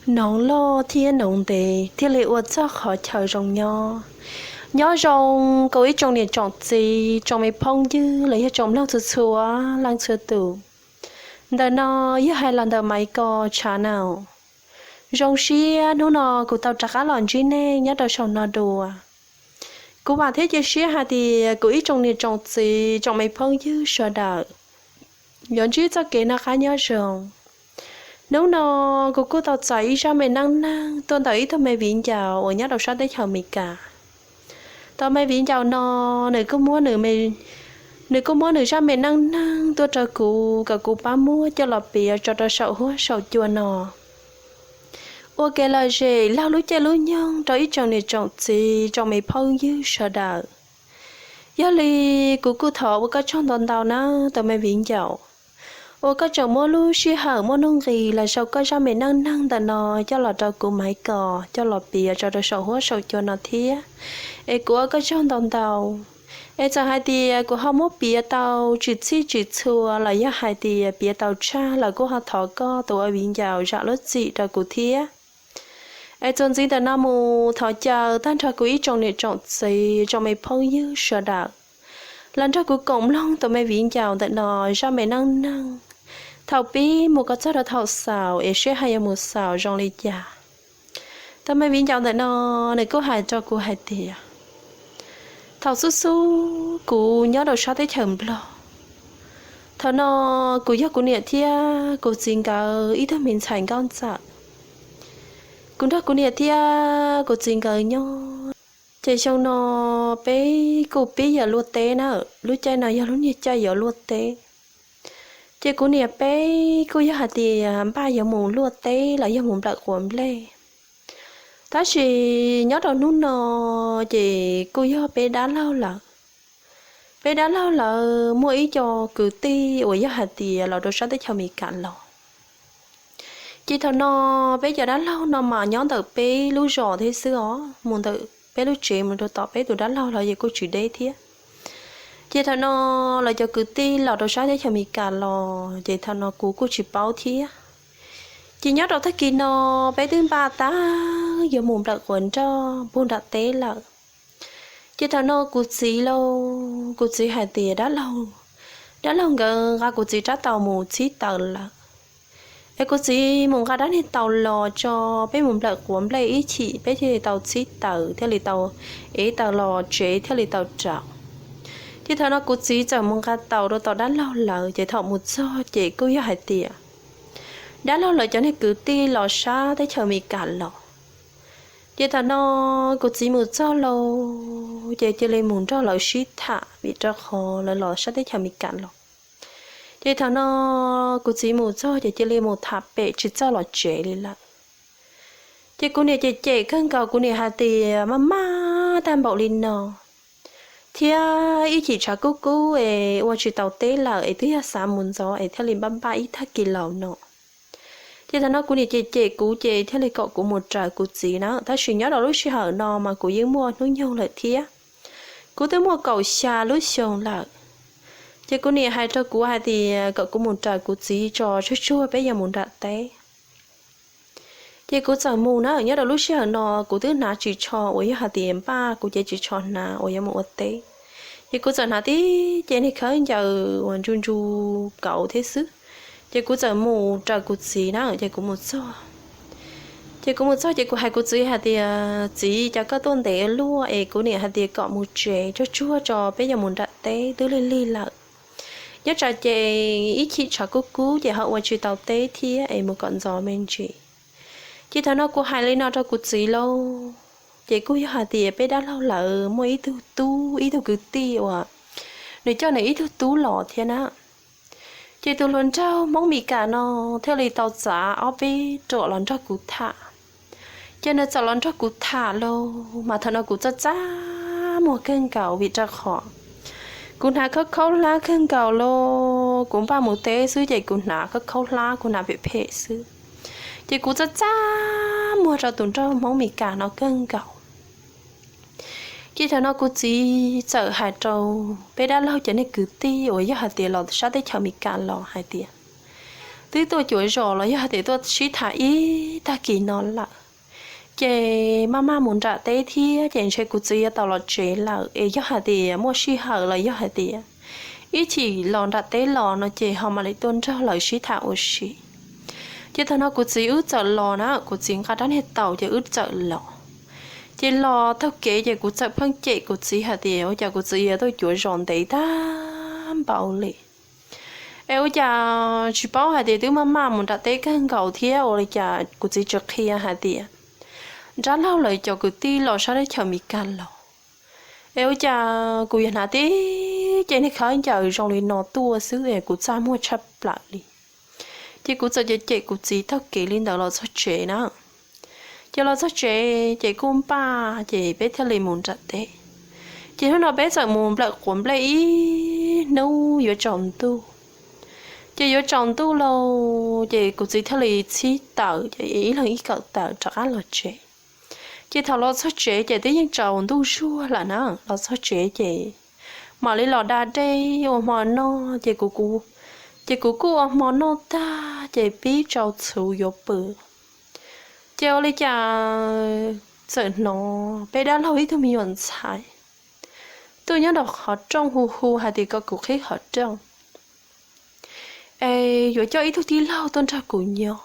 Noov loj thiab noov ntev thiaj li ua txog qhov chaw zoo nyob. Nyob zoo kuv ib tsoom niam tsoom txiv, tsoom me phooj ywg los yog tsoom mloog txhua txhua leej txhua tus. Ntawm no yog hais los ntawm Maiv Kos channel. Zoo siab hnub no kuv tau rov qab los ntsib nej nyob rau saum no dua. Kuv vam thiab cia siab hais tias kuv ib tsoom niam tsoom txiv, tsoom me phooj ywg sawv daws yuav ntsib txoj kev noj qab nyob zoo. Hnub no kuv kuj tau txais ib zaj me neej neeg tuaj ntawm ib tug me viv ncaus uas nyob rau sab teb chaws Amelikas. Tus me viv ncaus no, nws kuj muab nws me, nws kuj muab nws zaj me neej neeg tuaj rau kuv kom kuv pab muab coj los piav tso rau saum huab saum cua no ua kev lom zem laug lub caij lub nyoog rau ib tsoom niam tsoom txiv, tsoom me phooj ywg sawv daws. Yog li kuv kuj thov ua koj tsaug ntau ntau nawb tus me viv ncaus, uas koj tseem muab lub sij hawm muaj nuj nqis los sau koj zaj me neej neeg ntawm no coj los rau kuv Maiv Kos coj los piav tso rau saum huab saum cua no thiab. Es kuv ua koj tsaug ntau ntau. Es txawm hais tias kuv ho muab piav tau tsis txhij tsis txhua los yog hais tias piav tau tshaj lawm kuj ho thov koj tus ua viv ncaus zam lub txim rau kuv thiab. Es txuas ntxiv ntawm no mus thov caw tag nrho kuv ib tsoom niam tsoom txiv, tsoom me phooj ywg sawv daws los nrog kuv koom mloog tus me viv ncaus ntawm no zaj me neej neeg thaum pib mus kom txog rau thaum xaus es seb ho yuav mus xaus zoo li cas. Tus me viv ncaus ntawm no nws kuj hais rau kuv hais tias, thaum xub xub kuv nyob rau sab teb chaws Nplog, thaum no kuv yog kuv niam thiab kuv txiv nkawd ib tug me ntxhais nkauj ntxawm. Kuv nrog kuv niam thiab kuv txiv nkawd nyob, ces xyoo no peb kuj pib yuav luaj teb na, lub caij no yog lub niag caij yuav luaj teb. Ces kuv niam peb kuj yog hais tias npaj yuav mus luaj teb los yog mus nplawm quav nplej. Tab sis nyob rau hnub no ces kuj yog peb dab laug lawm. Peb dab laug lawv muaj ib co kwv tij uas yog hais tias los rau sab teb chaws Amelikas los. Ces thaum no peb cov dab laug no mas nyob ntawm peb lub zos thiab xwb os, mus ntawm peb lub tsev mus rau tom peb tus dab laug los ces kuj tsis deb thiab. Ces thaum no lawv cov kwv tij los rau sab teb chaws Amelikas los ces thaum no kuv kuj tsis paub thiab. Ces nyob rau tag kis no peb twb npaj tag yuav mus nplawm quav nroj puag nram teb lawm. Ces thaum no kuv txiv lauj, kuv txiv hais tias dab laug, dab laug nkawd nqa kuv txiv rab taus mus txhib taws lawm. Es kuv txiv mus nqa rab niag taus los tso, peb mus nplawm quav nplej ib chim peb thiaj li tau txhib taws thiaj li tau ev taws los tsev thiaj li tau rau. Ces thaum no kuv txiv txawm mus nqa taus rau tom dab laug lawv ces thaum mus txog ces kuj yog hais tias dab laug lawv cov niag kwv tij los sab teb chaws Amelikas los. Ces thaum no kuv txiv mus txog lauj, ces cia li mus nrog lawv sib tham vim rau qhov lawv los sab teb chaws Amelikas los. Ces thaum no kuv txiv mus txog ces cia li mus tham pem tsis txawj los tsev li lawm. Ces kuv niam cem cem kawg nkaus, kuv niam hais tias maj maj tag npaum li no thiab ib chim tshav kub kub es ua tsis tau teb lawm es twb yog xav mus ntxov es thiaj li npaj npaj ib tag kis laus no. Ces thaum no kuv niam cem cem kuv ces thiaj li kom kuv mus raws kuv txiv na, tab sis nyob rau lub sij hawm no mas kuv yeej muaj hnub nyoog lawm thiab. Kuv twb muaj kaum xya lub xyoo lawm. Ces kuv niam hais rau kuv hais tias kom kuv mus raws kuv txiv tso tsuag tsuag peb yuav mus nram teb. Ces kuv txawm mus na, nyob rau lub sij hawm no kuv twb hnav ris tsho uas yog hais tias npaj kuv cev ris tsho hnav uas yuav mus ua teb. Ces kuv txawm hnav tib ce niag khaub ncaws uas ntsu ntsu kauv thiab xwb. Ces kuv txawm mus raws kuv txiv na, ces kuv mus txog. Ces kuv mus txog ces kuv hais kuv txiv hais tias, txiv, cas koj tuaj ntev luaj es kuv niam hais tias kom mus tsev tsuag tsuag tso peb yuav mus nram teb twb lig lig lawm. Nyob tsam ces ib chim tshav kub kub ces ho ua tsis tau teb thiab es mus kom ntxov me ntsis. Ces thaum no kuv hais li no rau kuv txiv lauj, ces kuj yog hais tias peb dab laug lawv muaj ib tug tub ib tug kwv tij uas nws coj nws ib tug tub los thiab na. Ces tus hluas nraug Hmoob Mes Kas no thiaj li tau txav ob peb ruam los nrog kuv tham. Ces nws txawm los nrog kuv tham lauj, mas thaum no kuv txaj txaj muag kawg nkaus vim rau qhov kuv hnav khaub khaub hlab kawg nkaus lauj, kuv npaj mus teb xwb ces kuv hnav khaub khaub hlab, kuv hnav phem phem xwb. Ces kuv txaj txaj muag rau tus nraug Hmoob Mes Kas no kawg nkaus. Ces thaum no kuv txiv txawm hais rau peb dab laug cov niag kwv tij uas yog hais tias los sab teb chaws Mes Kas los hais tias, twb tuaj cuav zos los yog hais tias tuaj sib tham ib tag kis no lawm, ces maj maj mus nram teb thiab ces ntshe kuv txiv yuav tau los tsev lawm es yog hais tias muaj sij hawm los yog hais tias ib chim los nram teb los no ces ho mam li tuaj nrog lawv sib tham ua si. Ces thaum no kuv txiv wb txawm los na, kuv txiv nqa rab niag taus ces wb txawm los. Ces los taug kev ces kuv txawm pheej cem kuv txiv hais tias ua cas kuv txiv yuav tuaj cuav zos ntev tag npaum li. Es ua cas tsis paub hais tias twb maj maj mus nram teb kawg nkaus thiab ua li cas kuv txiv tsis qhia hais tias nrab laug lawv cov kwv tij los sab teb chaws Amelikas los. Es ua cas kuv yuav hnav tib ce niag khaub ncaws zoo li no tuaj xwb es kuv txaj muag tshaj plaws li. Ces kuv txawm cem cem kuv txiv taug kev li ntawd los txog tsev na. Ces los txog tsev ces kuj npaj ces peb thiaj li mus nram teb. Ces hnub no peb txawm mus nplawm quav nplej ib hnub yuav tsaus ntuj. Ces yuav tsaus ntuj lauj ces kuv txiv thiaj li txhib taws ces ib leeg ib kawm taws rov qab los tsev. Ces thaum los txog tsev ces twb yeej tsaus ntuj zuag lawm na, los txog tsev ces mam li los da dej ua hmo noj ces kuv, ces kuv kuj ua hmo noj tag ces pib tsau txhuv yuav pw. Ces ua li cas txawm hnov peb dab laug ib tug me nyuam ntxhais tuaj nyob rau qhov rooj hu hu hais tias kom kuv qhib qhov rooj es yuav coj ib tug tij laug tuaj nrog kuv nyob.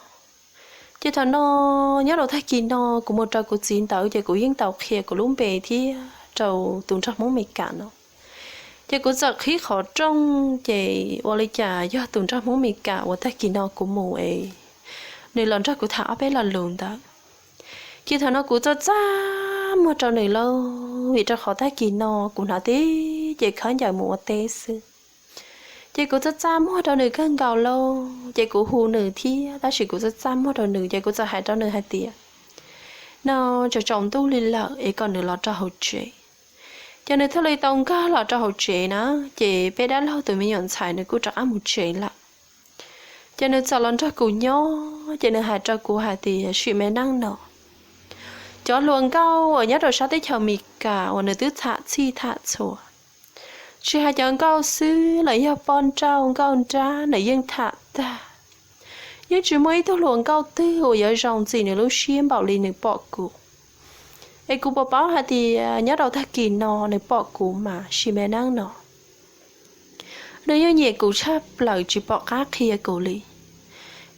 Ces thaum no nyob rau tag kis no kuv mus rau kuv txiv ntawd ces kuv yeej tau qhia kuv lub npe thiab rau tus nraug Hmoob Amelikas no. Ces kuv txawm qhib qhov rooj ces ua li cas yog tus nraug Hmoob Amelikas uas tag kis no kuv mus es nws los nrog kuv tham ob peb lo lus ntawd. Ces thaum no kuv txaj txaj muag rau nws lauj, vim rau qhov tag kis no kuv hnav tib ce khaub ncaws mus ua teb xwb. Ces kuv txaj txaj muag rau nws kawg nkaus lauj, ces kuv hu nws thiab tab sis kuv txaj txaj muag rau nws ces kuv txawm hais rau nws hais tias no tsaus tsaus ntuj li lawm es kom nws los rau hauv tsev. Ces nws thiaj li tau nkag los rau hauv tsev na, ces peb dab laug tus me nyuam ntxhais nws kuj rov qab mus tsev lawm. Ces nws txawm los nrog kuv nyob ces nws hais rau kuv hais tias sim me neej no cov hluas nkauj uas nyob rau sab teb chaws Amelikas uas nws twb tham txhij tham txhua, tsis hais cov nkauj xwb los yog poj nrauj nkauj nrab nws yeej tham tag. Yeej tsis muaj ib tug hluas nkauj twg uas yuav zoo ntxim nws lub siab npaum li nws pom kuv. Es kuv puas paub hais tias nyob rau tag kis no nws pom kuv mas sim me neej no nws yeej nyiam kuv tshaj plaws tsis pom qab qhia kuv li.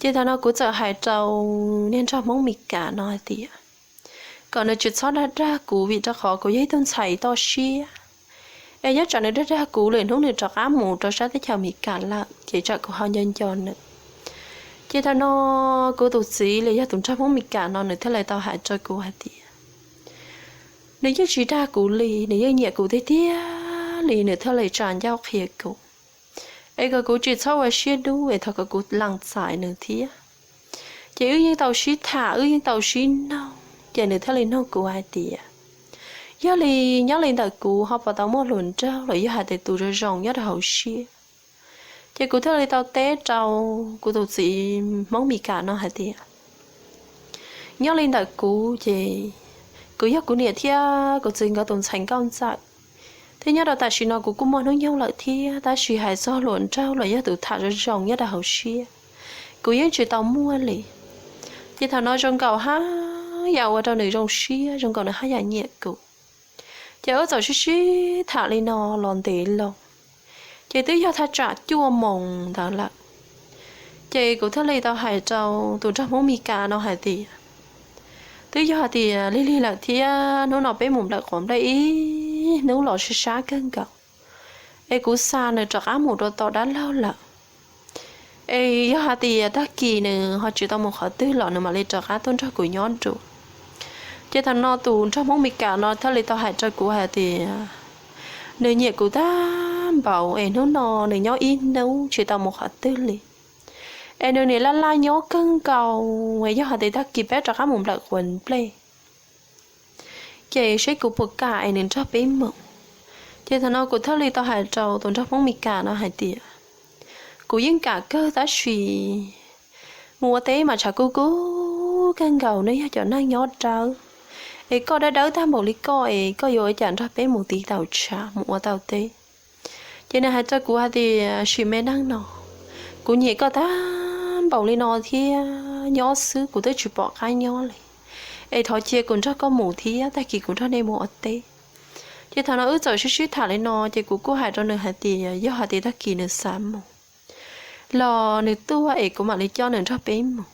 Ces thaum no kuv txawm hais rau niag nraug Hmoob Amelikas no hais tias kom nws tsis txhob dag dag kuv vim rau qhov kuv yog ib tug ntxhais toj siab. Es nyob tsam nws dag dag kuv lwm hnub nws rov qab mus rau sab teb chaws Amelikas lawm ces tsam kuv ho nco nco nws. Ces thaum no kuv tus txiv los yog tus nraug Hmoob Amelikas no nws thiaj li tau hais rau kuv hais tias nws yeej tsis dag kuv li, nws yeej nyiam kuv tiag tiag li, nws thiaj li tsa ncauj qhia kuv. Es kom kuv tsis txhob ua siab dub es thov kom kuv lees txais nws thiab. Ces wb yeej tau sib tham, wb yeej tau sib noog, ces nws thiaj li nug kuv hais tias yog li nyob li ntawm kuv ho puas tau muaj hluas nraug los yog hais tias tus zoo zoo nyob rau hauv siab. Ces kuv thiaj li tau teb rau kuv tus txiv Hmoob Amelikas no hais tias nyob li ntawm kuv ces kuv yog kuv niam thiab kuv txiv nkawd tus ntxhais nkauj ntxawm, thiab nyob rau tam sim no kuv kuj muaj hnub nyoog lawm thiab, tab sis hais txog hluas nraug los yog tus tham zoo zoo nyob rau hauv siab, kuv yeej tsis tau muaj li. Ces thaum no zoo nkaus haj yam ua rau nws zoo siab, zoo nkaus nws haj yam nyiam kuv. Ces wb txawm sib sib tham li no los ntev loo, ces twb yog thaj tsam cuaj moos ntawd lawm. Ces kuv thiaj li tau hais rau tus nraug Hmoob Amelikas no hais tias twb yog hais tias lig lig lawm thiab hnub no peb mus nplawm quav nplej ib hnub los sab sab kawg nkaus, es kuv xa nws rov qab mus rau tom dab laug lawm. Es yog hais tias tag kis nws ho tsis tau mus qhov twg los nws mam li rov qab tuaj nrog kuv nyob dua. Ces thaum no tus nraug Hmoob Amelikas no thiaj li tau hais rau kuv hais tias nws nyiam kuv tag npaum es hnub no nws nyob ib hnub tsis tau mus qhov twg li, es nws niam laj laj nyob kawg nkaus, es yog hais tias tag kis peb rov qab mus nplawm quav nplej ces seb kuv puas kam es nws nrog peb mus. Ces thaum no kuv thiaj li tau hais rau tus nraug Hmoob Amelikas no hais tias kuv yeej kam kawg tab sis mus ua teb mas tshav kub kub kawg nkaus, nej yog cov neeg nyob dawb, es koj dawb dawb tag npaum li koj es koj yuav ua cas nrog peb mus tiv taus tshav mus ua tau teb. Ces nws hais rau kuv hais tias sim me neej no kuv nyiam koj tag npaum li no thiab, nyob xwb kuv twb tsis pom qab nyob li. Es thov cia kuv nrog koj mus thiab, tag kis kuv nrog nej mus ua teb. Ces thaum no wb txawm sib sib tham li no, ces kuv kuj hais rau nws hais tias yog hais tias tag kis nws xav mus los nws tuaj es kuv mam li coj nws nrog peb mus.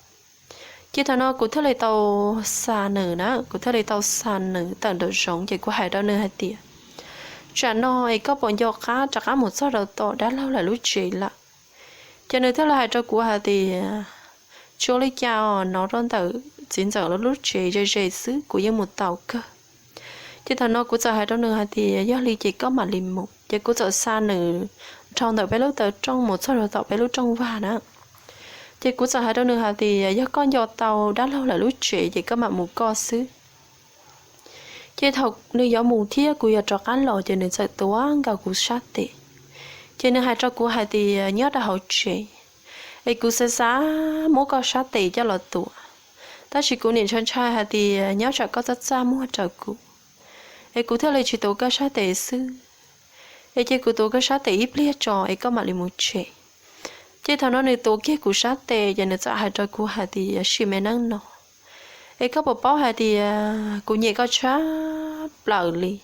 Ces thaum no kuv thiaj li tau xa nws na, kuv thiaj li tau xa nws tawm nraum zoov, ces kuv hais rau nws hais tias, tsam no es koj puas nco qab rov qab mus txog rau tom dab laug lawv lub tsev lawm? Ces nws thiaj li hais rau kuv hais tias, tsis ua li cas os, nov rau ntawm txiv ntxawm lawv lub tsev ze ze xwb, kuv yeej mus tau kawg. Ces thaum no kuv txawm hais rau nws hais tias yog li ces koj mam li mus. Ces kuv txawm xa nws dhau ntawm peb lub taw rooj mus txog rau tom peb lub rooj vag na. Ces kuv txawm hais rau nws hais tias yog koj nco tau dab laug lawv lub tsev ces koj mam mus koj xwb. Ces thaum nws yuav mus thiab kuv yuav rov qab los ces nws txawm tuav nkaus kuv sab tes. Ces nws hais rau kuv hais tias nyob rau hauv tsev, es kuv xav xav muab koj sab tes coj los tuav, tab sis kuv niam ntshai ntshai hais tias nyob tsam koj txaj txaj muag rau kuv, es kuv thiaj li tsis tuav koj sab tes xwb. Es cia kuv tuav koj sab tes ib pliag tso es koj mam li mus tsev. Ces thaum no nws tuav kiag kuv sab tes ces nws txawm hais rau kuv hais tias sim me neeb no, es koj puas paub hais tias kuv nyiam koj tshaj plaws li?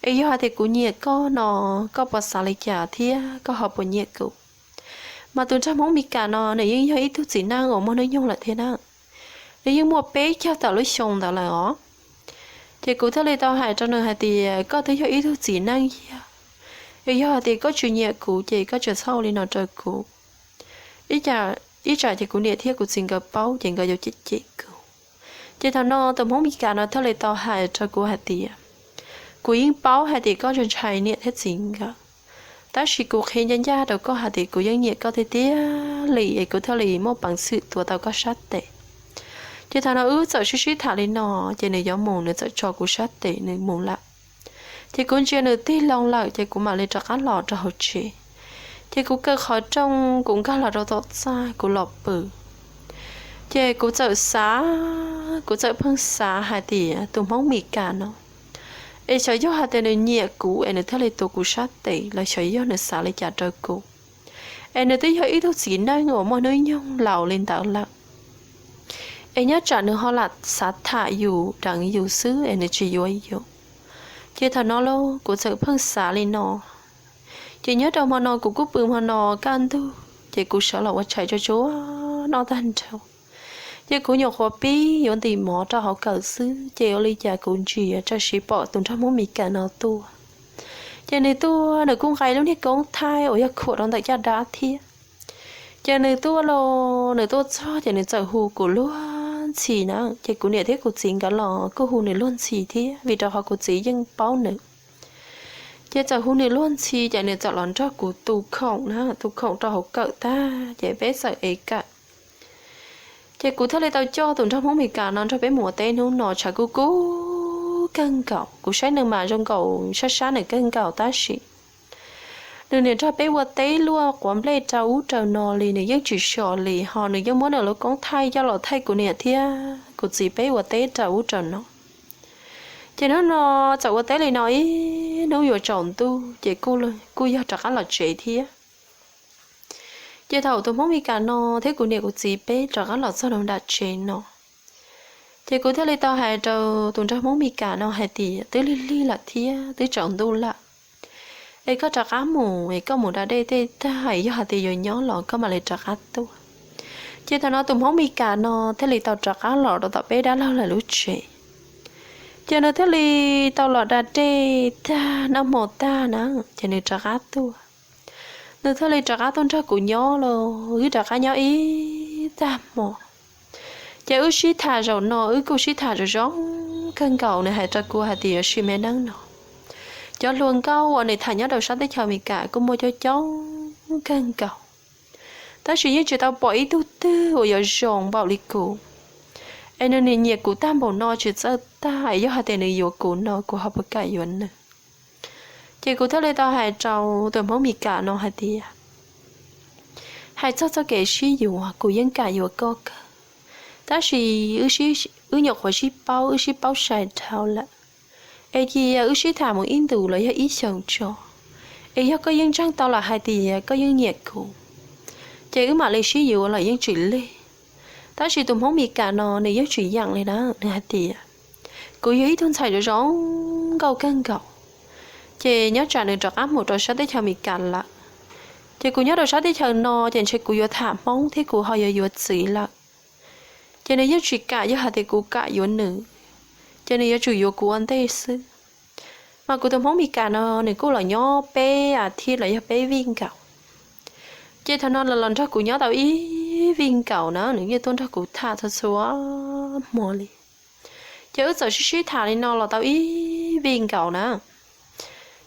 Es yog hais tias kuv nyiam koj no, koj puas xav li cas thiab koj ho puas nyiam kuv? Mas tus nraug Hmoob Mes Kas no nws yeej yog ib tug txiv neej uas muaj hnub nyoog lawm thiab na, nws yeej muaj peb caug tawm lub xyoo ntawd lawm os. Ces kuv thiaj li tau hais rau nws hais tias koj twb yog ib tug txiv neej yog, es yog hais tias koj tsis nyiam kuv ces koj tsis txhob ua li no rau kuv. Ib tsam ces kuv niam thiab kuv txiv nkawd paub ces nkawd yuav cem cem kuv. Ces thaum no tus Hmoob Mes Kas no thiaj li tau hais rau kuv hais tias kuv yeej paub hais tias koj ntshai ntshai niam thiab txiv nkawd, tab sis kuv qhia ncaj ncaj rau koj hais tias kuv yeej nyiam koj tiag tiag li es kuv thiaj li muaj peev xwm tuav tau koj sab tes. Ces thaum no wb txawm sib sib tham li no, ces nws yuav mus nws txawm tso kuv sab tes nws mus lawm. Ces kuv ntsia nws tig loo lawm ces kuv mam li rov qab los rau hauv tsev. Ces kuv kaw qhov rooj kuv nkag los rau tom txaj kuv los pw. Ces kuv txawm xav, kuv txawm pheej xav hais tias tus Hmoob Mes Kas no, es xyov yog hais tias nws nyiam kuv es nws thiaj li tuav kuv sab tes los xyov yog nws xav li cas rau kuv. Es nws twb yog ib tug txiv neej uas muaj hnub nyoog laus li ntawd lawm, es nyob tsam nws ho lam xav tham yus deev yus xwb es nws tsis yuav yus. Ces thaum no los kuv txawm pheej xav li no. Ces nyob rau hmo no kuv kuj pw hmo no kaj ntug ces kuv sawv los ua tshais tsuag tsuag noj tag nrho. Ces kuv nyuam qhuav pib yuav ntim mov rau hauv kawm xwb ces ua li cas kuv ntsia tam sim pom tus nraug Hmoob Mes Kas no tuaj. Ces nws tuaj nws kuj nqa lub niag koob thaij uas yog khuam rau ntawm caj dab thiab. Ces nws tuaj los nws tuaj txog ces nws txawm hu kuv luag ntxhi na, ces kuv niam thiab kuv txiv nkawd los kuj hu nws luag ntxhi thiab vim rau qhov kuv txiv yeej paub nws. Ces txawm hu nws luag ntxhi ces nws txawm los nrog kuv tu khoom na, tu khoom rau hauv kawm tag ces peb txawm ev kawm. Ces kuv thiaj li tau coj tus nraug Hmoob Mes Kas no nrog peb mus ua teb hnub no, tshav kuj kub kawg nkaus. Kuv saib nws mas zoo nkaus sab sab nws kawg nkaus tab sis nws niaj nrog peb ua teb luaj quav nplej rau ub rau no li, nws yeej tsis so li, ho nws yeej muab nws lub koob thaij coj los thaij kuv niam thiab kuv txiv peb ua teb rau ub rau no. Ces hnub no txawm ua teb li no ib hnub yuav tsaus ntuj ces kuj yog rov qab los tsev thiab. Ces thaum tus Hmoob Mes Kas no thiab kuv niam kuv txiv peb rov qab los txog rau nram tsev no, ces kuv thiaj li tau hais rau tus nraug Hmoob Mes Kas no hais tias twb lig lig lawm thiab twb tsaus ntuj lawm, es koj rov qab mus es koj mus da dej tej tag es yog hais tias yuav nyob los koj mam li rov qab tuaj. Ces thaum no tus Hmoob Mes Kas no thiaj li tau rov qab los rau tom peb dab laug lawv lub tsev. Ces nws thiaj li tau los da dej tag noj hmo tag na, ces nws rov qab tuaj. Nws thiaj li rov qab tuaj nrog kuv nyob los wb rov qab nyob ib tag hmo. Ces wb sib tham zaum no wb kuj sib tham zoo zoo kawg nkaus, nws hais rau kuv hais tias sim me neeb no cov hluas nkauj uas nws tham nyob rau sab teb chaws Amelikas kuj muaj coob coob kawg nkaus, tab sis yeej tsis tau pom ib tug twg uas yuav zoo npaum li kuv. Es nws nim nyiam kuv tag npaum no tsis txawj tag, es yog hais tias nws yuav kuv no kuv ho puas kam yuav nws. Ces kuv thiaj li tau hais rau tus Hmoob Mes Kas no hais tias, hais txog txoj kev sib yuav kuv yeej kam yuav koj kawg, tab sis wb nyuam qhuav sib paub, wb sib paub sai dhau lawm. Es cia wb sib tham mus ib ntus los yog ib xyoos tso, es yog koj yeej ntseeg tau lawm hais tias koj yeej nyiam kuv, Ces wb mam li sib yuav los yeej tsis lig. Tab sis tus Hmoob Mes Kas no nws yeej tsis yeem li na, nws hais tias kuv yog ib tug ntxhais zoo zoo nkauj kawg nkaus, ces nyob tsam nws rov qab mus rau sab teb chaws Mes Kas lawm, ces kuv nyob rau sab teb chaws no ces ntshe kuv yuav tham Hmoob thiab kuv ho yuav yuav txiv lawm. Ces nws yeej tsis kam yog hais tias kuv kam yuav nws, ces nws yuav tsum yuav kuv ua ntej xwb. Mas kuv tus Hmoob Mes Kas no nws kuj los nyob peb a thiv los yog peb vij nkaus. Ces thaum no los los nrog kuv nyob tau ib vij nkaus na, nws yeej tuaj nrog kuv tham txhua txhua hmo li. Ces wb txawm sib sib tham li no los tau ib vij nkaus na.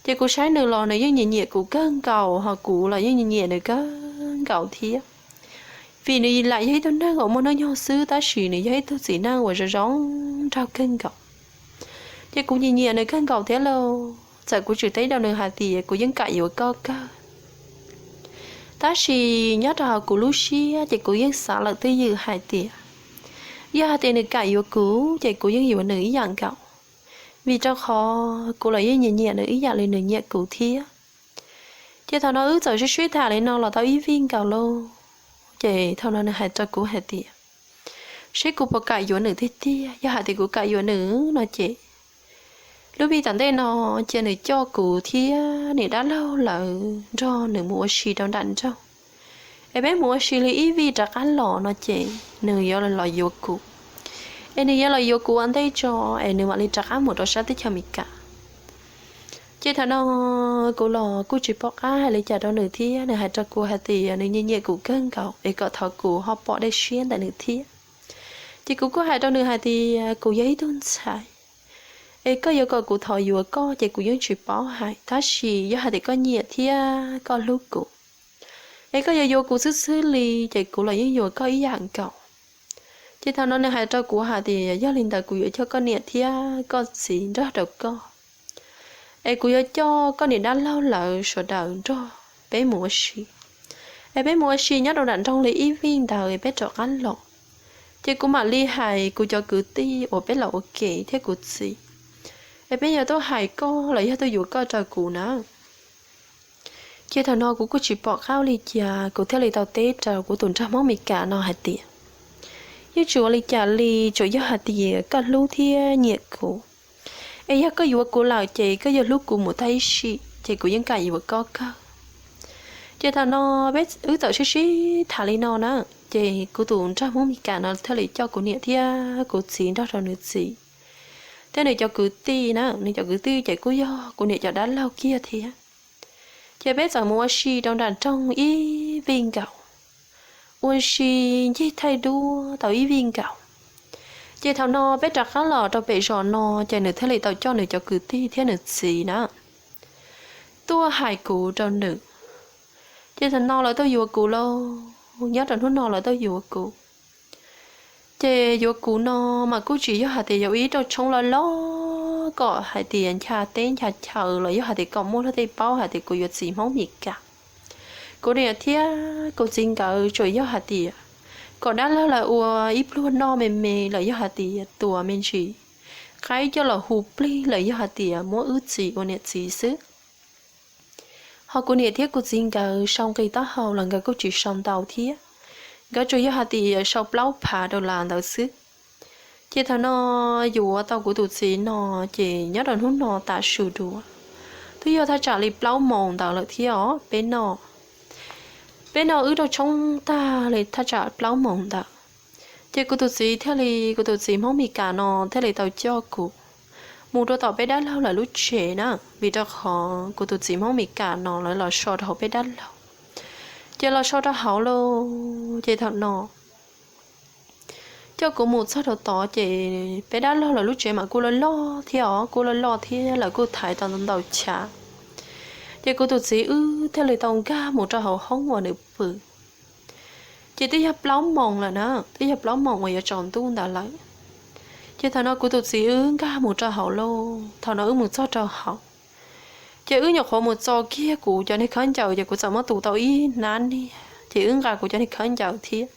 Ces kuv saib nws los nws yeej nyiam nyiam kuv kawg nkaus, ho kuv los yeej nyiam nyiam nws kawg nkaus thiab. Vim nws lam yog ib tug neeg uas muaj hnub nyoog xwb, tab sis nws yog ib tug txiv neej uas zoo zoo nraug kawg nkaus. Ces kuv nyiam nyiam nws kawg nkaus thiab lauj, txawm kuv tsis teb rau nws hais tias kuv yeej kam yuav koj kawg. Tab sis nyob rau hauv kuv lub siab ces kuv yeej xav lawm twj ywm hais tias yog hais tias nws kam yuav kuv ces kuv yeej yuav nws ib yam nkaus, vim rau qhov kuv los yeej nyiam nyiam nws ib yam li nws nyiam kuv thiab. Ces thaum no wb txawm sib sib tham li no los tau ib vij nkaus lauj, ces thaum no nws hais rau kuv hais tias seb kuv puas kam yuav nws tiag tiag, yog hais tias kuv kam yuav nws no ces lub vij tom ntej no cia nws coj kuv thiab niam dab laug lawv nrog nws mus ua si rau nram nroog, es peb mus ua si li ib vij rov qab los no ces nws yuav los yuav kuv, es nws yuav los yuav kuv ua ntej tso, es nws mam li rov qab mus rau sab teb chaws Amelikas. Ces thaum no kuv los kuj tsis pom qab hais li cas rau nws thiab, nws hais rau kuv hais tias nws nyiam nyiam kuv kawg nkaus es kom thov kuv ho pom dej siab ntawm nws thiab. Ces kuv kuj hais rau nws hais tias kuv yog ib tug ntxhais, es koj yuav kom kuv thov yuav koj ces kuv yeej tsis paub hais, tab sis yog hais tias koj nyiam thiab koj hlub kuv, es koj yuav yuav kuv xwb xwb li ces kuv los yeej yuav koj ib yam nkaus. Ces thaum no nws hais rau kuv hais tias yog li ntawd kuv yuav coj koj niam thiab koj txiv nrog rau koj, es kuv yuav coj koj niam dab laug lawv sawv daws nrog peb mus ua si, es peb mus ua si nyob rau nram nroog li ib vij ntawd peb rov qab los. Ces kuv mam li hais kuv cov kwv tij uas peb los ua ke thiab kuv txiv, es peb yuav tuaj hais koj los yog tuaj yuav koj rau kuv na. Ces thaum no kuv kuj tsis pom qab ua li cas, kuv thiaj li tau teb rau kuv tus nraug Hmoob Amelikas no hais tias yeej tsis ua li cas li, tsuas yog hais tias koj hlub thiab nyiam kuv, es yog koj yuav kuv lawm ces koj yuav hlub kuv mus tag ib sim ces kuv yeej kam yuav koj kawg. Ces thaum no peb wb txawm sib sib tham li no na, ces kuv tus nraug Hmoob Amelikas no thiaj li coj kuv niam thiab kuv txiv nrog rau nws txiv thiab nws cov kwv tij na, nws cov kwv tij ces kuj yog kuv niam cov dab laug kiag thiab. Ces peb txawm mus ua si rau nram nroog ib vij nkaus, ua si ncig thaij duab tau ib vij nkaus. Ces thaum no peb rov qab los rau pem zos no, ces nws thiaj li tau coj nws cov kwv tij thiab nws txiv na tuaj hais kuv rau nws. Ces thaum no lawv tuaj yuav kuv lauj, nyob rau hnub no lawv tuaj yuav kuv. Ces yuav kuv no mas kuj tsis yog hais tias yuav ib rooj tshoob loj loj kom hais tias ncha teb ncha chaw los yog hais tias kom muaj luag tej paub hais tias kuv yuav txiv Hmoob Amelikas. Kuv niam thiab kuv txiv nkawd tsuas yog hais tias kom dab laug lawv ua ib pluag noj me me los yog hais tias tuas me ntsis, qaib coj los hu plig los yog hais tias muab wb txiv ua niam txiv xwb. Ho kuv niam thiab kuv txiv nkawd sau nqi taub hau los nkawd kuj tsis sau ntau thiab, nkawd tsuas yog hais tias sau plaub phav dollar ntawd xwb. Ces thaum no yuav tau kuv tus txiv no, ces nyob rau hnub no tav su dua, twb yog thaj tsam li plaub moos ntawd lawm thiab os, peb noj, peb noj wb rooj tshoob tag li thaj tsam plaub moos ntawd. Ces kuv tus txiv thiaj li, kuv tus txiv Hmoob Amelikas no thiaj li tau coj kuv mus rau tom peb dab laug lawv lub tsev na, vim rau qhov kuv tus txiv Hmoob Amelikas no lawv los so rau hauv peb dab laug. Ces los so rau hauv lauj, ces thaum no coj kuv mus txog rau tod, ces peb dab laug lawv lub tsev mas kuj loj loj thiab os, kuj loj loj thiab lawv kuj thaiv tau ntau chav. Ces kuv tus txiv wb thiaj li tau nkag mus rau hauv hoob uas nws pw. Ces twb yog plaub moos lawm na, twb yog plaub moos uas yuav tsaus ntuj ntawd lawm. Ces thaum no kuv tus txiv wb nkag mus rau hauv lauj, thaum no wb mus txog rau hauv, ces wb nyuam qhuav mus txo kiag kuv cov niag khaub ncaws, ces kuv txawm muab tus tau ib hnab niag, ces wb nqa kuv cov niag khaub ncaws thiab.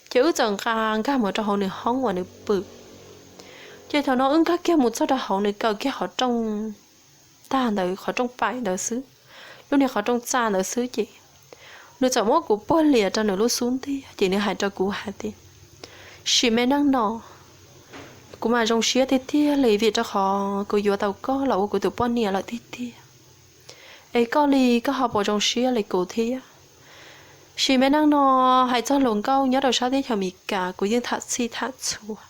Ces wb txawm nqa nkag mus rau hauv nws hoob uas nws pw. Ces thaum no wb nkag kiag mus txog rau hauv, nws kaw kiag qhov rooj tag ntawd, qhov rooj paim ntawd xwb, lub niag qhov rooj txaj ntawd xwb ces nws txawm muab kuv puag lias rau nws lub xub ntiag ces nws hais rau kuv hais tias, sim me neej no kuv mas zoo siab tiag tiag li vim rau qhov kuv yuav tau koj los ua kuv tus poj niam lawm tiag tiag, es koj li koj ho puas zoo siab li kuv thiab? Sim me neej no hais txog hluas nkauj nyob rau sab teb chaws Amelikas kuv yeej tham txhij tham txhua,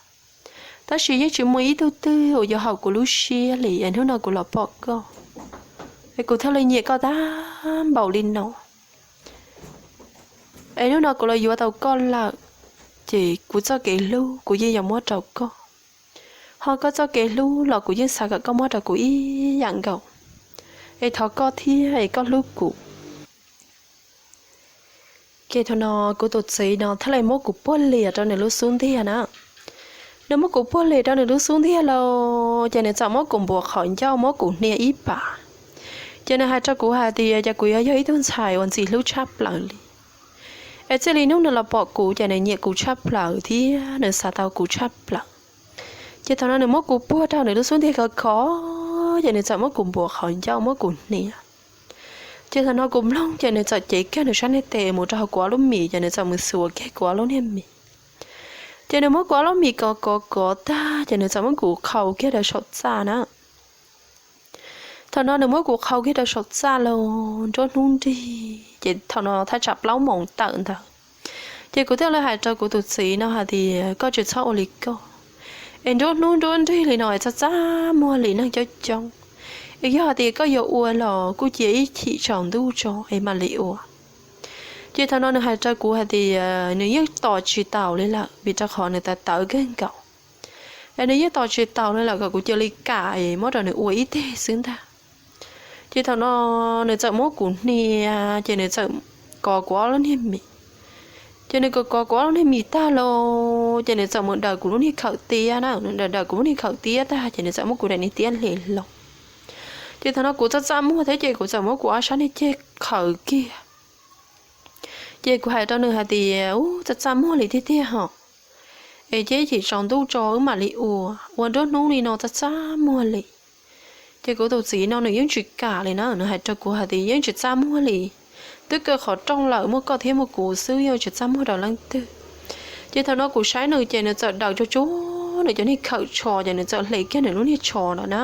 tab sis yeej tsis muaj ib tug twg uas yuav haum kuv lub siab li es hnub no kuv los pom koj es kuv thiaj li nyiam koj tag npaum li no. Es hnub no kuv los yuav tau koj lawm, ces kuv txoj kev hlub kuv yeej yuav muab rau koj, ho koj txoj kev hlub los kuv yeej xav kom koj muab rau kuv ib yam nkaus, es thov koj thiab es koj hlub kuv. Ces thaum no kuv tus txiv no thiaj li muab kuv puag lias rau nws lub xub ntiag na. Nws muab kuv puag lias rau nws lub xub ntiag lawm ces nws txawm muab kuv npuav qhov ncauj muab kuv hnia ib pas. Ces nws hais rau kuv hais tias ces kuv yuav yog ib tug ntxhais uas ntxim hlub tshaj plaws li, es txij li hnub nws los pom kuv ces nws nyiam kuv tshaj plaws thiab nws xav tau kuv tshaj plaws. Ces thaum no nws muab kuv puag rau nws lub xub ntiag khov kho, ces nws txawm muab kuv npuav qhov ncauj muab kuv hnia. Ces thaum no kuv mloog ces nws txawm cev kiag nws sab niag tes mus rau hauv kuv ob lub mis ces nws txawm mus xuas kiag kuv ob lub niag mis. Ces nws muab kuv ob lub mis kov kov kov tag ces nws txawm muab kuv qhau kiag rau saum txaj na. Thaum no nws muab kuv qhau kiag rau saum txaj los nruab hnub nrig ces thaum no thaj tsam plaub moos tawm ntawd. Ces kuv thiaj li hais rau kuv tus txiv no hais tias koj tsis txhob ua li koj, es nruab hnub nruab nrig li no es txaj txaj muag li neeg coob coob, es yog hais tias koj yuav ua los kuj cia ib chim tsaus ntuj tso es mam li ua. Ces thaum no nws hais rau kuv hais tias nws yeej tos tsis taus li lawm vim rau qhov nws tawv tawv kawg nkaus, es nws yeej tos tsis taus li lawm kom kuv cia li kam es muab rau nws ua ib teg xwb ntag. Ces thaum no nws txawm muab kuv hnia, ces nws txawm kov kuv ob lub niag mis. Ces nws kov kov kuv ob lub niag mis tag los ces nws txawm mus daws kuv lub niag khawm tiab na, nws daws daws kuv lub niag khawm tiab tag ces nws txawm muab kuv daim niag tiab hle los. Ces thaum no kuv txaj txaj muag thiab ces kuv txawm muab kuv ob sab niag ceg qhawv kiag. Ces kuv hais rau nws hais tias ub, txaj txaj muag li tiag tiag hos, es cia ib chim tsaus ntuj tso wb mam li ua, ua nruab hnub li no txaj txaj muag li. Ces kuv tus txiv no nws yeej tsis kam li na, nws hais rau kuv hais tias yeej tsis txaj muag li, twb kaw qhov rooj lawm muaj koj thiab muaj kuv xwb yeej tsis txaj muag rau leej twg. Ces thaum no kuv saib nws ces nws txawm daws tsuag tsuag nws cov niag khawm tsho ces nws txawm hle kiag nws lub niag tsho lawm na.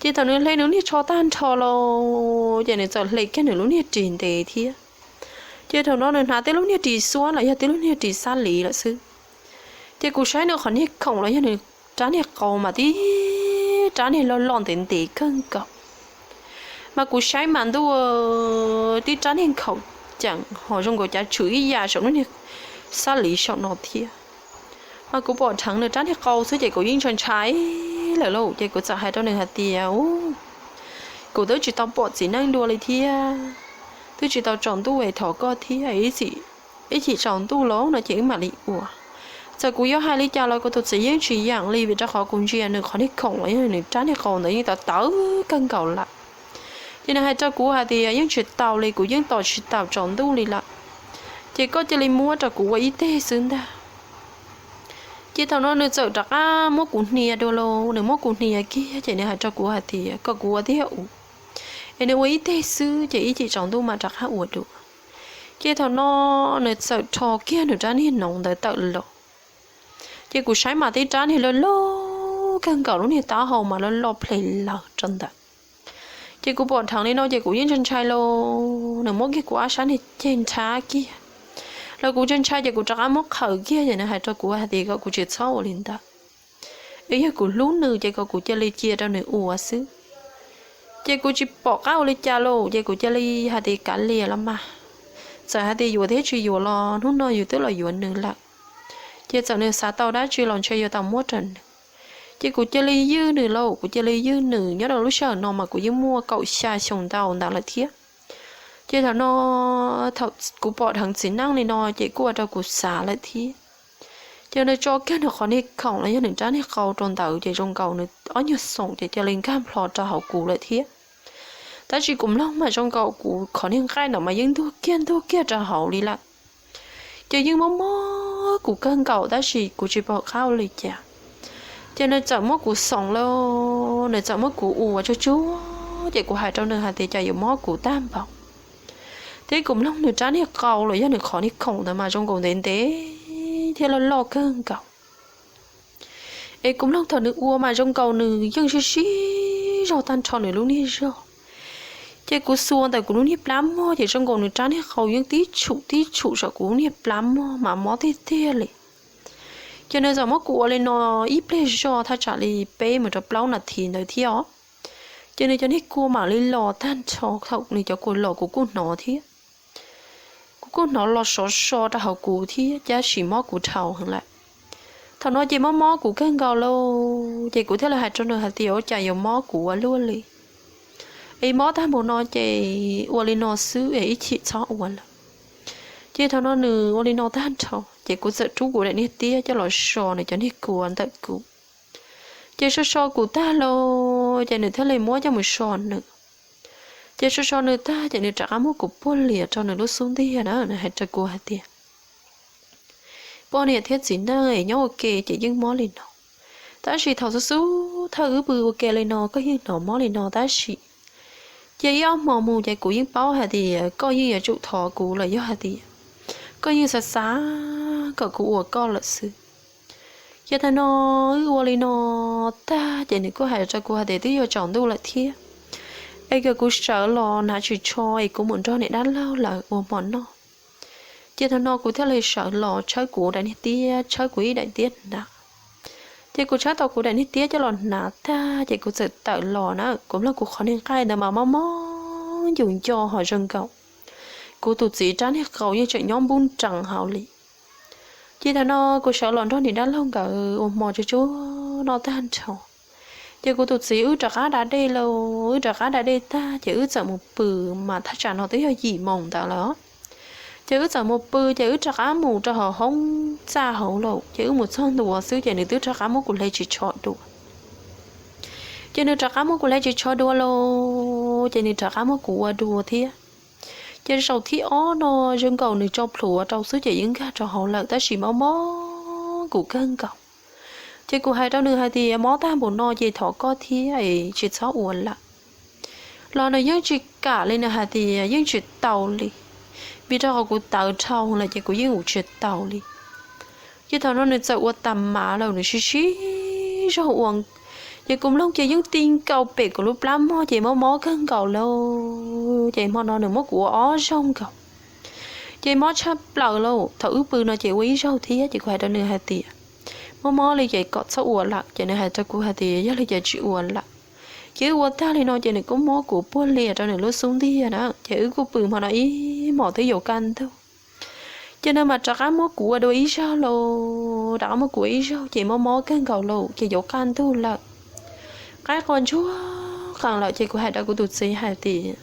Ces thaum nws hle nws lub niag tsho tag nrho los ces nws txawm hle kiag nws lub niag ris ntev thiab. Ces thaum no nws hnav tib lub niag ris xuab los yog tib lub niag ris xab liv lawm xwb. Ces kuv saib nws qhov niag khoom los yog nws rab niag qau mas tib rab niag loj loj ntev ntev kawg nkaus. Mas kuv saib mas ntuj, tib rab niag khoom ceem ho zoo nkaus cav tshwm ib yam saum lub niag xab liv saum no thiab. Mas kuv pom dheev nws rab niag qau xwb ces kuv yeej ntshai ntshai lawm lauj. Ces kuv txawm hais rau nws hais tias ub, kuv twb tsis tau pom txiv neej dua li thiab, twb tsis tau tsaus ntuj es thov koj thiab, ib chim tsaus ntuj los no ces wb mam li ua. Txawm kuv yuav hais li cas los kuv tus txiv yeej tsis yeem li vim rau qhov kuv ntsia nws qhov niag khoom los yog nws rab niag qau ntawd yeej tawv tawv kawg nkaus lawm. Ces nws hais rau kuv hais tias yeej tsis tau li, kuv yeej tos tsis tau tsaus ntuj li lawm, ces koj cia li muab rau kuv ua ib teg xwb ntag. Ces thaum no nws txawm rov qab muab kuv hnia dua lauj, nws muab kuv hnia kiag ces nws hais rau kuv hais tias kom kuv ua tiag ua, es nws ua ib teg xwb ces ib chim tsaus ntuj mam rov qab ua dua. Ces thaum no nws txawm rho kiag nws rab niag noov ntawd tawm los. Ces kuv saib mas tib rab niag loj loj kawg nkaus lub niag taub hau mas loj loj ples lawm rau ntawd. Ces kuv pom dheev li no ces kuv yeej ntshai ntshai lauj, nws muab kiag kuv ob sab niag ceg nrhab kiag los kuv ntshai ntshai ces kuv rov qab muab qhawv kiag ces nws hais rau kuv hais tias kom kuv tsis txhob ua li ntawd, es yog kuv hlub nws ces kom kuv cia li cia rau nws ua xwb. Ces kuv tsis pom qab ua li cas lauj ces kuv cia li hais tias kav liam los mas, txawm hais tias yuav thiab tsis yuav los hnub no yus twb los yuav nws lawm, ces txawm nws xav tau dab tsi los ntshe yuav tau muab rau nws. Ces kuv cia li ywj nws lauj, kuv cia li ywj nws. Nyob rau lub sij hawm no mas kuv yeej muaj kaum xya xyoo ntau ntawd lawm thiab. Ces thaum no, thaum kuv pom dheev txiv neej li no ces kuj ua rau kuv xav lawm thiab. Ces nws tso kiag nws qhov niag khoom los yog nws rab niag qau rau ntawd ces zoo nkaus nws ob nyuag xoom ces cia li nkag nplho rau hauv kuv lawm thiab. Tab sis kuv mloog mas zoo nkaus kuv qhov niag nqaij ntawd mas yeej ntug kiag ntug kiag rau hauv li lawm. Ces yeej mob mob kuv kawg nkaus tab sis kuv tsis pom qab ua li cas. Ces nws txawm muab kuv xoom lauj, nws txawm muab kuv ua tsuag tsuag ces kuv hais rau nws hais tias cas yuav mob kuv tag npaum. Thiab kuv mloog nws rab niag qau los yog nws qhov niag khoom ntawd mas zoo nkaus ntev ntev thiab loj loj kawg nkaus. Es kuv mloog thaum nws ua mas zoo nkaus nws yeej sib sib zog tag nrho nws lub niag zog. Ces kuv xuas ntawm kuv lub niag plab mog ces zoo nkaus nws rab niag qau yeej tib tshum tib tshum saum kuv lub niag plab mog mas mob tiag tiag li. Ces nws txawm muab kuv ua li no ib pliag zog thaj tsam li peb mus rau plaub nas this ntawd thiab os. Ces nws cov niag kua mam li los tag nrho, thaum nws cov kua los kuv kuj hnov thiab. Kuv kuj hnov los sov so rau hauv kuv thiab, tab sis mob kuv dhau heev lawm. Thaum no ces mob mob kuv kawg nkaus lauj, ces kuv thiaj li hais rau nws hais tias ua cas yuav mob kuv ua luaj li, es mob tag npaum no ces ua li no xwb es ib chim txhob ua lawm. Ces thaum no nws ua li no tag nrho ces kuv txawm rub kuv daim niag tiab coj los so nws cov niag kua ntawm kuv. Ces so so kuv tag lauj, ces nws thiaj li muab coj mus so nws. Ces so so nws tag ces nws rov qab muab kuv puag lias rau nws lub xub ntiag na, nws hais rau kuv hais tias, poj niam thiab txiv neej es nyob ua ke ces yeej mob li no, tab sis thaum xub xub thawj wb pw ua ke li no koj yeej hnov mob li no tab sis cia ib ob hmo mus ces kuv yeej paub hais tias koj yeej yuav tsum thov kuv los yog hais tias koj yeej xav xav kom kuv ua koj lawm xwb. Ces thaum no wb ua li no tag ces nws kuj hais rau kuv hais tias twb yuav tsaus ntuj lawm thiab, es kom kuv sawv los hnav ris tsho es kuv mus nrog niam dab laug lawv ua hmo noj. Ces thaum no kuv thiaj li sawv los tshawb kuv daim niag tiab, tshawb kuv ib daim tiab hnav. Ces kuv tshawb tau kuv daim niag tiab coj los hnav tag ces kuv txawm tawm los na, kuv mloog kuv qhov niag nqaij ntawd mas mob mob ncus nco ho zoo nkaus kuv tus txiv rab niag qau yeej tseem nyob npub nrees hauv li. Ces thaum no kuv sawv los nrog niam dab laug nkawd ua hmo tsuag tsuag noj tag nrho, ces kuv tus txiv wb rov qab da dej lauj, wb rov qab da dej tag ces wb txawm mus pw, mas thaj tsam no twb yog yim moos ntawd lawm. Ces wb txawm mus pw ces wb rov qab mus rau hauv hoob txaj hauv lauj, ces wb mus txog ntua xwb ces nws twb rov qab muab kuv hle ris tsho dua. Ces nws rov qab muab kuv hle ris tsho dua lauj, ces nws rov qab muab kuv ua dua thiab. Ces zaum thib ob no zoo nkaus nws tso plhuav rau xwb ces yeej nkag rau hauv lawm tab sis mob mob kuv kawg nkaus. Ces kuv hais rau nws hais tias mob tag npaum no ces thov koj thiab es tsis txhob ua lawm. Los nws yeej tsis kam li, nws hais tias yeej tsis tau li, vim rau qhov kuv tawv dhau lawm ces kuv yeej ua tsis tau li. Ces thaum no nws txawm ua tas mav lawm, nws sib sib zog ua, ces kuv mloog ces yeej ti nkaus pem kuv lub plab mog ces mob mob kawg nkaus lauj. Ces hmo no nws muab kuv ua ob zaug nkaus, ces mob tshaj plaws lauj. Thaum wb pw no ces ua ib zaug thiab ces kuv hais rau nws hais tias mob mob li ces kom txhob ua lawm, ces nws hais rau kuv hais tias yog li ces tsis ua lawm. Ces wb ua tag li no ces nws kuj muab kuv puag lias rau nws lub xub ntiag na, ces wb kuj pw hmo no ib hmos twb yuav kaj ntug. Ces nws mam rov qab muab kuv ua dua ib zaug lauj, rov qab muab kuv ua ib zaug ces mob mob kawg nkaus lauj, ces yuav kaj ntug lawm. Qaib qua ntsuag qees lawm ces kuv hais rau kuv tus txiv hais tias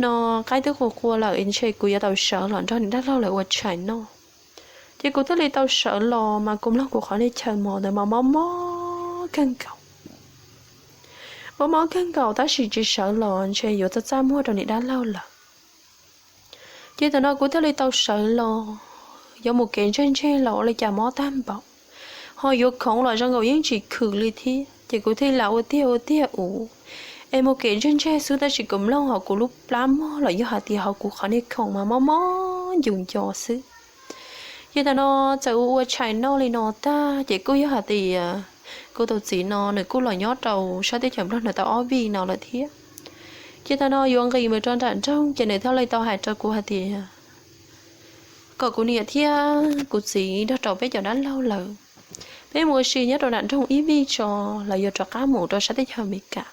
no qaib twb qua qua lawm ntshe kuv yuav tau sawv los nrog niam dab laug lawv ua tshais noj. Ces kuv thiaj li tau sawv los mas kuv mloog kuv qhov niag chaw mos ntawd mas mob mob kawg nkaus. Mob mob kawg nkaus tab sis tsis sawv los ntshe yuav txaj txaj muag rau niam dab laug lawm. Ces thaum no kuv thiaj li tau sawv los, yuav mus kev ntseg ntseg los ua li cas mob tag npaum, ho yuav khoov los zoo nkaus yeej tsis khwm li thiab ces kuv thiaj li ua tiag ua tiag ua, es mus kev ntseg ntseg xwb tab sis kuv mloog hauv kuv lub plab mog los yog hais tias hauv kuv qhov niag khoom mas mob mob ncus nco xwb. Ces thaum no txawm ua ua tshais noj li no tag ces kuj yog hais tias kuv tus txiv no nws kuj los nyob rau sab teb chaws Nplog no tau ob vij no lawm thiab. Ces thaum no yuav nqis mus rau nram nroog ces nws thiaj li tau hais rau kuv hais tias kom kuv niam thiab kuv txiv nrog rau peb cov dab laug lawm, peb mus ua si nyob rau nram nroog ib vij tso, lawv yuav rov qab mus rau sab teb chaws Amelikas.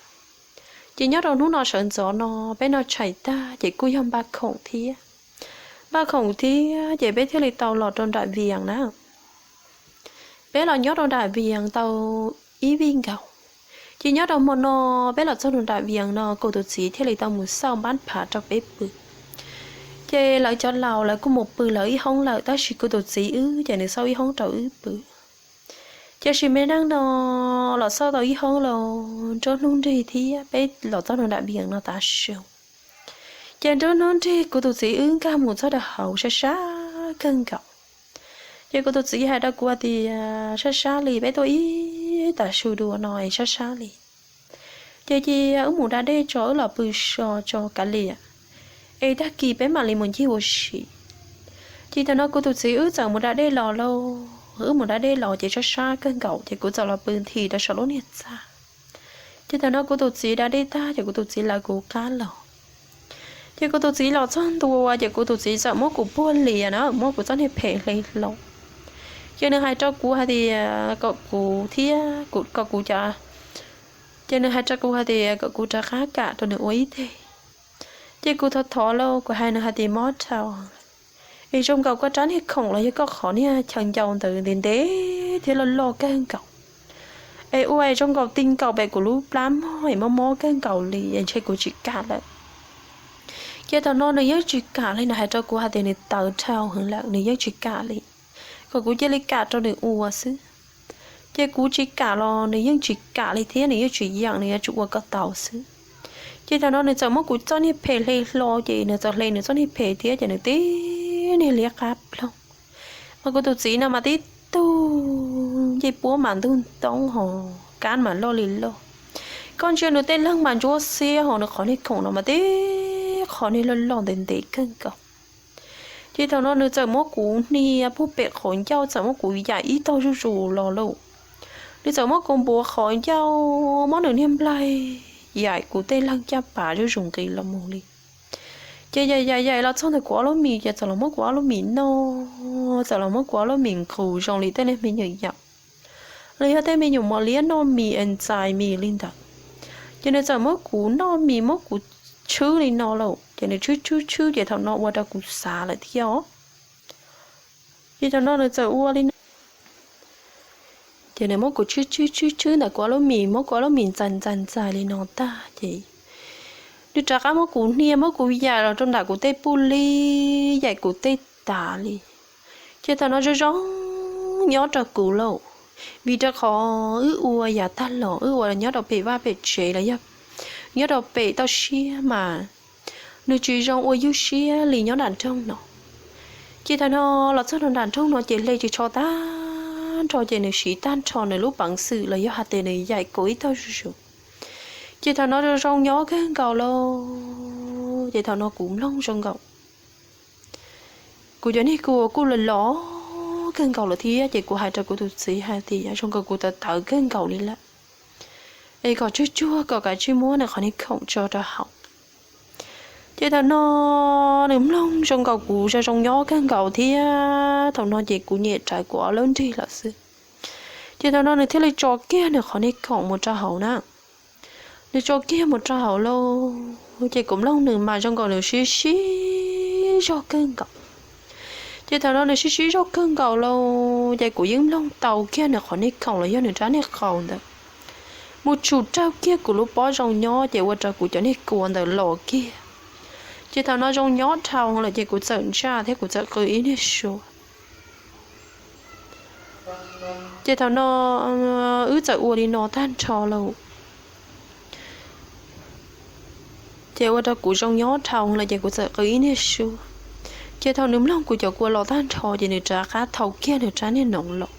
Ces nyob rau hnub no sawv ntxov no peb noj tshais tag ces kuj yog npaj khoom thiab. Npaj khoom thiab ces peb thiaj li tau los rau nram Vias na. Peb los nyob rau nram Vias tau ib vij nkaus. Ces nyob rau hmo no peb los txog rau nram Vias no kuv tus txiv thiaj li tau mus xauj npab phav rau peb pw. Ces lawv cov laus lawv kuj mus pw lawv ib hoob lawm tab sis kuv tus txiv wb ces nws xauj ib hoob rau wb pw. Ces sim me neej no los xauj tau ib hoob los nruab hnub nrig thiab peb los txog rau nram Vias no tav su. Ces nruab hnub nrig kuv tus txiv wb nkag mus txog rau hauv sab sab kawg nkaus. Ces kuv tus txiv hais rau kuv hais tias sab sab li peb tuaj ib tav su dua no es sab sab li. Ces cia wb mus da dej tso wb los pw so tso kav liam. es tag kis peb mam li mus ncig ua si. Ces thaum no kuv tus txiv wb txawm mus da dej los lauj, wb mus da dej los ces sab sab kawg nkaus ces kuv txawm los pw nthi rau saum lub niag txaj. Ces thaum no kuv tus txiv da dej tag ces kuv tus txiv lawv kuv qab los. Ces kuv tus txiv los txog ntua ces kuv tus txiv txawm muab kuv puag lias na, muab kuv txoj niag phem hle hlo. Ces nws hais rau kuv hais tias kom kuv thiab, kom kuv cov, ces nws hais rau kuv hais tias kom kuv rov qab kam rau nws ua ib teg. Ces kuv thov thov lauj, kuv hais nws hais tias mob dhau, es zoo nkaus koj rab niag khoom los yog koj qhov niag chaw ncau ntawd ntev ntev thiab loj loj kawg nkaus, es ua es zoo nkaus ti nkaus pem kuv lub plab mog es mob mob kawg nkaus li es ntshe kuv tsis kam lawm. Ces thaum no nws yeej tsis kam li, nws hais rau kuv hais tias nws tawv dhau heev lawm nws yeej tsis kam li, kom kuv cia li kam rau nws ua xwb. Ces kuv tsis kam los nws yeej tsis kam li thiab nws yeej tsis yeem, nws yuav tsum ua kom tau xwb. Ces thaum no nws txawm muab kuv txoj niag phem hle hlo ces nws txawm hle nws txoj niag phem thiab ces nws tib niag liab qab ploog. Mas kuv tus txiv no mas tib tug ncej puab mas ntug ntoob hos kab mas loj li loj. Koj ntsia nws tej leeg mas ntsuab xiab hos nws qhov niag khoom no mas tib qhov niag loj loj ntev ntev kawg nkaus. Ces thaum no nws txawm muab kuv hnia puag pem qhov ncauj, txawm muab kuv yaim ib tog zuj zus los lauj. Nws txawm muab kuv npuav qhov ncauj, muab nws niag nplaig yaim kuv tej leeg caj pas zuj zus nqis los mus li. Ces yaim yaim yaim los txog ntawm kuv ob lub mis ces txawm los muab kuv ob lub mis noj, txawm los muab kuv ob lub mis nqus zoo li tej niag me nyuam yaus los yog tej me nyuam mos liab noj mis es ntxais mis li ntawd. Ces nws txawm muab kuv noj mis muab kuv tshwb li no lauj, ces nws tshwb tshwb tshwb ces thaum no ua rau kuv xav lawm thiab os. Ces thaum no nws txawm ua li no, ces nws muab kuv tshwb tshwb tshwb tshwb ntawm kuv ob lub mis, muab kuv ob lub mis ntxais ntxais ntxais li no tag ces nws rov qab muab kuv hnia muab kuv yaim los rau nram kuv tej puj li, yaim kuv tej tas li. Ces thaum no zoo zoo nyob rau kuv lauj, vim rau qhov wb ua yav tag los wb ua nyob rau pem vaj pem tsev los yog nyob rau pem toj siab mas nws tsis zoo ua ywj siab li nyob nram nroog no. Ces thaum no los txog rau nram nroog no ces hle tsis tshua tag nrho ces nws siv tag nrho nws lub peev xwm los yog hais tias nws yaim kuv ib tog zuj zus. Ces thaum no zoo zoo nyob kawg nkaus lauj, ces thaum no kuv mloog zoo nkaus kuv cov niag kua kuj los los kawg nkaus lawm thiab ces kuv hais rau kuv tus txiv hais tias zoo nkaus kuv tawv tawv kawg nkaus li lawm, es kom tsuag tsuag kom kav tsij muab nws qhov niag khoom tso rau hauv. Ces thaum no nws mloog zoo nkaus kuv zoo zoo nyob kawg nkaus thiab thaum no ces kuv nyem rawv kuv ob lub nrig lawm xwb. Ces thaum no nws thiaj li tso kiag nws qhov niag khoom mus rau hauv na. Nws tso kiag mus rau hauv lauj, ces kuv mloog nws mas zoo nkaus nws sib sib zog kawg nkaus. Ces thaum no nws sib sib zog kawg nkaus lauj, ces kuv yeej mloog tau kiag nws qhov niag khoom los yog nws rab niag qau ntawd mus tshum raug kiag kuv lub pob zoo nyob ces ua rau kuv cov niag kua ntawd los kiag. Ces thaum no zoo nyob dhau lawm ces kuv txawm ntsaj thiab kuv txawm qw ib niag suab. Ces thaum no wb txawm ua li no tag nrho lauj, ces ua rau kuv zoo nyob dhau lawm ces kuv txawm qw ib niag suab. Ces thaum nws mloog kuv cov kua los tag nrho ces nws rov qab thau kiag nws rab niag noov los.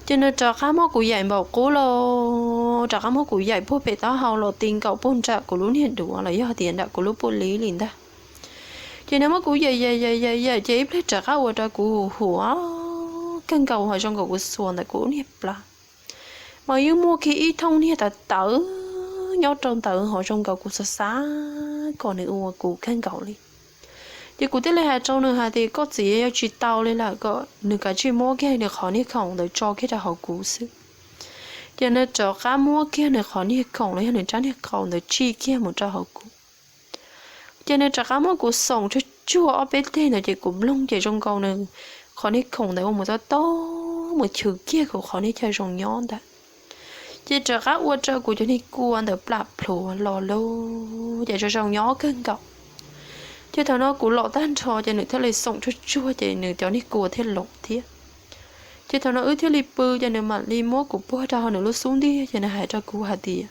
Ces nws rov qab muab kuv yaim npaum qub lauj, rov qab muab kuv yaim puag pem taub hau los ti nkaus puag nram kuv lub niag duav los yog tias nram kuv lub puj li li ntag. Ces nws muab kuv yaim yaim yaim yaim yaim ces ib pliag rov qab ua rau kuv huam kawg nkaus ho zoo nkaus kuv xuas ntawm kuv niag plab. Mas yeej muaj kiag ib thooj niag tawv tawv nyob rau ntawd ho zoo nkaus kuv xav xav kom nws ua kuv kawg nkaus li. Ces kuv thiaj li hais rau nws hais tias koj txiv yuav tsis tau li lawm, kom nws kav tsij muab kiag nws qhov niag khoom ntawd tso kiag rau hauv kuv xwb. Ces nws rov qab muab kiag nws qhov niag khoom los yog nws rab niag qau ntawd tsij kiag mus rau hauv kuv. Ces nws rov qab muab kuv xoom tsuag tsuag ob peb teg ntawd ces kuv mloog ces zoo nkaus nws qhov niag khoom ntawd ua mus tob tob mus chwv kiag kuv qhov niag chaw zoo nyob ntawd. Ces rov qab ua rau kuv cov niag kua ntawd plam plhuav los lauj, ces zoo zoo nyob kawg nkaus. Ces thaum no kuv los tag nrho ces nws thiaj li xoom tsuag tsuag ces nws cov niag kua thiaj los thiab. Ces thaum no wb thiaj li pw ces nws mam li muab kuv puag rau hauv nws lub xub ntiag ces nws hais rau kuv hais tias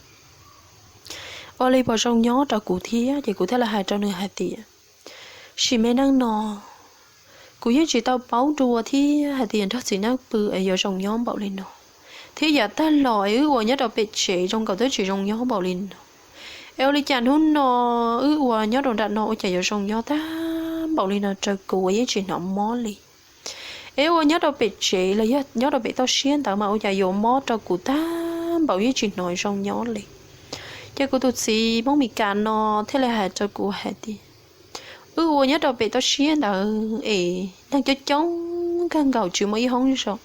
ua li puas zoo nyob rau kuv thiab, ces kuv thiaj li hais rau nws hais tias sim me neej no kuv yeej tsis tau paub dua thiab hais tias nrog txiv neej pw es yuav zoo nyob npaum li no, thiab yav tag los es wb ua nyob rau pem tsev zoo nkaus twb tsis zoo nyob npaum li no, Es ua li cas hnub no wb ua nyob rau nram no ua cas yuav zoo nyob tag npaum li no rau kuv uas yeej tsis hnov mob li. Es ua nyob rau pem tsev los yog nyob rau pem toj siab ntawd mas ua cas yuav mob rau kuv tag npaum yeej tsis hnov zoo nyob li. Ces kuv tus txiv Hmoob Mes Kas no thiaj li hais rau kuv hais tias, wb ua nyob rau pem toj siab ntawd es neeg coob coob kawg nkaus tsis muaj ib hoob zoo.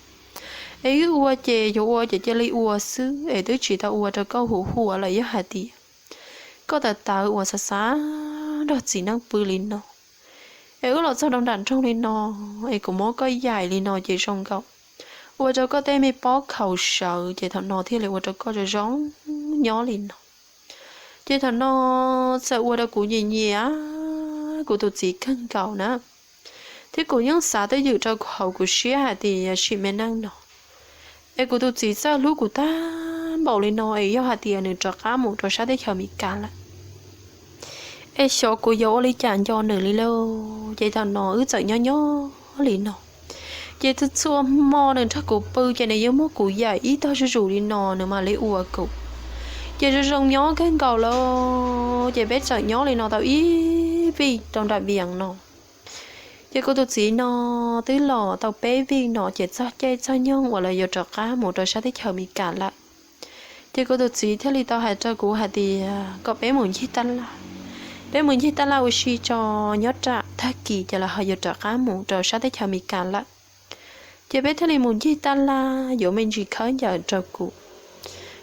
Es wb ua ces yuav ua ces cia li ua xwb es twb tsis tau ua rau koj huv huam lawm, yog hais tias koj tawv tawv uas xav xav nrog txiv neej pw li no, es wb los txog rau nram nroog li no, es kuv muab koj yaim li no ces zoo nkaus ua rau koj tej me pob khaus sawv ces thaum no thiaj li ua rau koj zoo zoo nyob li no. Ces thaum no txawm ua rau kuv nyiam nyiam kuv tus txiv kawg nkaus na, thiab kuv yeej xav twj ywm rau hauv kuv siab hais tias sim me neej no es kuv tus txiv txawj hlub kuv tag npaum li no es yog hais tias nws rov qab mus rau sab teb chaws Amelikas lawm, es xyov kuv yuav ua li cas nco nws li lauj. Ces thaum no wb txawm nyob nyob li no, ces txhua txhua hmo nws nrog kuv pw ces nws yeej muab kuv yaim ib tog zuj zus li no nws mam li ua kuv. Ces zoo zoo nyob kawg nkaus lawm, ces peb txawm nyob li no tau ib vij rau nram Vias no. Ces kuv tus txiv no twb los tau peb vij no ces txog caij txog nyoog uas lawv yuav rov qab mus rau sab teb chaws Amelikas lawm. Ces kuv tus txiv thiaj li tau hais rau kuv hais tias kom peb mus ncig tab laj, peb mus ncig tab laj ua si tso, nyob rau tag kis ces lawv ho yuav rov qab mus rau sab teb chaws Amelikas lawm. Ces peb thiaj li mus ncig tab laj yuav me ntsis khaub ncaws rau kuv.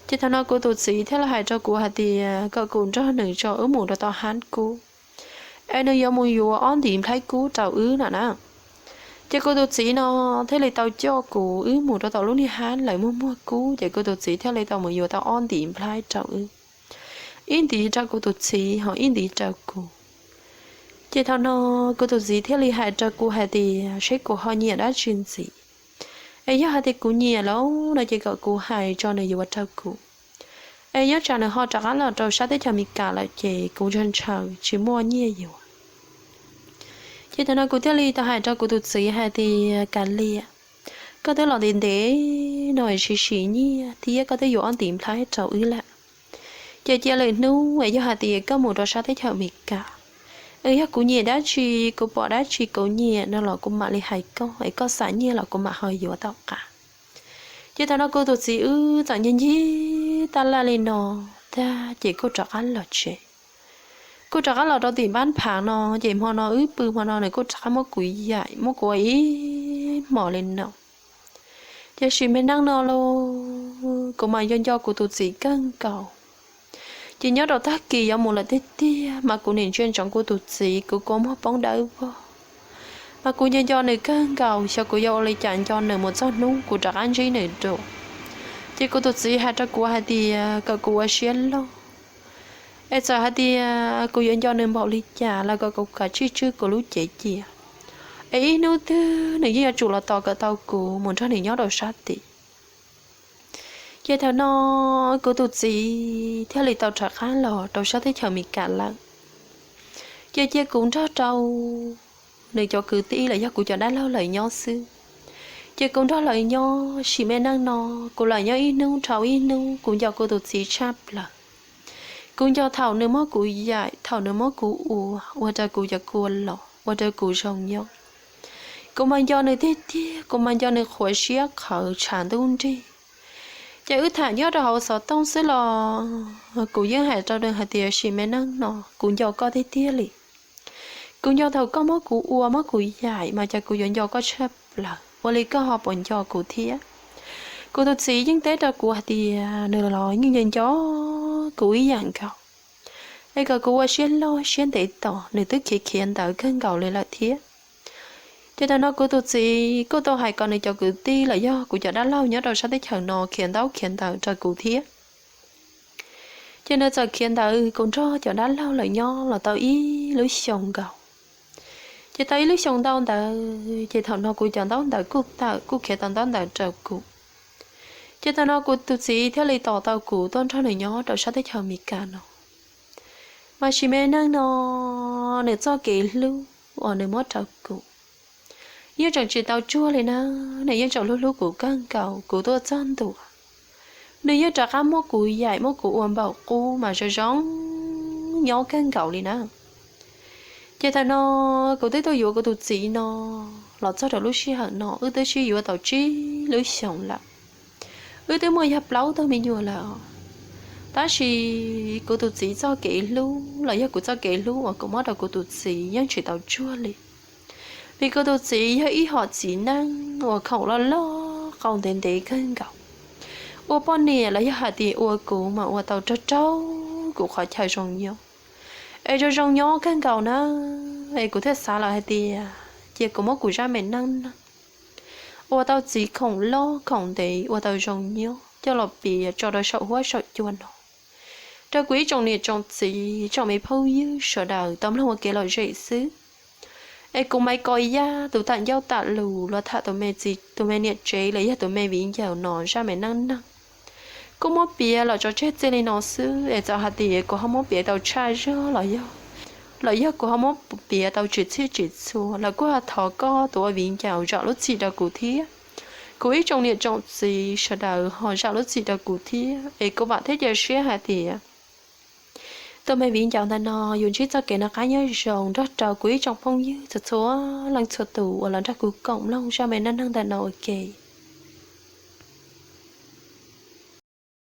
Ces thaum no kuv tus txiv thiaj li hais rau kuv hais tias kom kuv nrog nws tso wb mus rau tom hab kub, es nws yuav mus yuav ob ntiv nplhaib kub rau wb no na. Ces kuv tus txiv no thiaj li tau coj kuv wb mus rau tom lub niag hab lawv muag muag kub, ces kuv tus txiv thiaj li tau mus yuav tau ob ntiv nplhaib rau wb, ib ntiv rau kuv tus txiv ho ib ntiv rau kuv. Ces thaum no kuv tus txiv thiaj li hais rau kuv hais tias seb kuv ho nyiam dab tsi ntxiv, es yog hais tias kuv nyiam lawm no ces kom kuv hais tso nws yuav rau kuv, es nyob tsam nws ho rov qab los rau sab teb chaws Amelikas lawm ces kuv ntshaw ntshaw tsis muaj nyiaj yuav. Ces thaum no kuv thiaj li tau hais rau kuv tus txiv hais tias kav liam, koj twb los ntev ntev no sim sim nyiaj thiab koj twb yuav ob ntiv nplhaib rau wb lawm, ces cia lwm hnub es yog hais tias koj mus rau sab teb chaws Amelikas, es yog kuv nyiam dab tsi, kuv pom dab tsi kuv nyiam no los kuv mam li hais koj, es koj xam nyiaj los kuv mam ho yuav tom qab. Ces thaum no kuv tus txiv wb txawm ncig ncig tab laj li no tag ces kuj rov qab los tsev. Kuj rov qab los rau tim npab phav no, ces hmo no wb pw hmo no nws kuj rov qab muab kuv yaim muab kuv ua ib hmos li no. Ces sim me neej no los kuv mas nco nco kuv tus txiv kawg nkaus. Ces nyob rau tag kis yuav mus lawm tiag tiag mas kuv nim ntsia ntsoov kuv tus txiv, kuv kua muag poob dawb vog. Mas kuv nco nco nws kawg nkaus, xyov kuv yuav ua li cas nco nws mus txog hnub kuv rov qab ntsib nws dua. Ces kuv tus txiv hais rau kuv hais tias kom kuv ua siab loj, es txawm hais tias kuv yuav nco nws npaum li cas los kom kuv kav tsij tswj kuv lub cev cia, es ib hnub twg nws yeej yuav tsum los tos kom tau kuv mus nrog nws nyob rau sab tid. Ces thaum no kuv tus txiv thiaj li tau rov qab los rau sab teb chaws Amelikas lawm. Ces cia kuv nrog rau nws cov kwv tij los yog kuv cov dab laug lawv nyob xwb. Ces kuv nrog lawv nyob sim me neej no, kuv los nyob ib hnub dhau ib hnub, kuv nco kuv tus txiv tshaj plaws. Kuv nco thaum nws muab kuv yaim, thaum nws muab kuv ua, ua rau kuv cov kua los, ua rau kuv zoo nyob. Kuv mas nco nws tiag tiag, kuv mas nco nws qhuav siab qhawv tshav ntuj nrig. Ces wb tham nyob rau hauv xov tooj xwb los kuv yeej hais rau nws hais tias sim me neej no kuv nco koj tiag tiag li. Kuv nco thaum koj muab kuv ua muab kuv yaim mas cas kuv yuav nco koj tshaj plaws, ua li koj ho puas nco kuv thiab? Kuv tus txiv yeej teb rau kuv hais tias nws los yeej nco nco kuv ib yam nkaus, es kom kuv ua siab loj siab ntev tos, nws twb khiav khiav ntawd kawg nkaus li lawm thiab. Ces thaum no kuv tus txiv kuj tau hais kom nws cov kwv tij los yog kuv cov dab laug nyob rau sab teb chaws no khiav ntaub khiav ntawv rau kuv thiab. Ces nws txawm khiav ntawd kuv nrog cov dab laug lawv nyob los tau ib lub xyoo nkaus. Ces tau ib lub xyoo ntau ntawd ces thaum no kuv cov ntaub ntawv kuj tawm kuj khiav tau ntaub ntawv rau kuv. Ces thaum no kuv tus txiv thiaj li tos tau kuv tuaj nrog nws nyob rau sab teb chaws Amelikas no. Mas sim me neej no nws txoj kev hlub uas nws muab rau kuv yeej tseem tsis tau tsuag li na. Nws yeej tseem hlub hlub kuv kawg nkaus, kuv tuaj txog ntua nws yeej rov qab muab kuv yaim muab kuv ua npaum qub mas zoo zoo nyob kawg nkaus li na. Ces thaum no kuv twb tuaj yuav kuv tus txiv no los txog rau lub sij hawm no wb twb sib yuav tau tsib lub xyoos lawm. Wb twb muaj yog plaub tug me nyuam lawm, tab sis kuv tus txiv txoj kev hlub los yog kuv txoj kev hlub uas kuv muab rau kuv tus txiv yeej tsis tau tsuag li. Vim kuv tus txiv yog ib hom txiv neej uas khoom loj loj qau ntev ntev kawg nkaus, ua poj niam los yog hais tias ua kuv mas ua tau raug raug kuv qhov chaw zoo nyob, es zoo zoo nyob kawg nkaus na. Es kuv thiaj xav lawm hais tias cia kuv muab kuv zaj me neej neeg uas tau txiv khoom loj khoom ntev ua tau zoo nyob coj los piav tso rau saum huab saum cua no rau kuv ib tsoom niam tsoom txiv tsoom me phooj ywg sawv daws tau mloog ua kev lom zem xwb. Es kuv Maiv Kos Yaj tus tham ncauj tham lus los tham tus me txiv tus me niam tsev los yog tus me viv ncaus no zaj me neej neeg kuj muab piav los tso tseg txij li no xwb. Es txawm hais tias kuv ho muab piav tau tshaj zog los yog, los yog kuv ho muab piav tau tsis txhij tsis txhua los kuj ho thov koj tus ua viv ncaus zam lub txim rau kuv thiab. Kuv ib tsoom niam tsoom txiv sawv daws ho zam lub txim rau kuv thiab. Es kuv vam thiab cia siab hais tias tus me viv ncaus ntawm no yuav ntsib txoj kev noj qab nyob zoo nrog rau kuv ib tsoom phooj ywg txhua txhua leej txhua tus uas los nrog kuv koom mloog zaj me neej neeg ntawm no ua ke.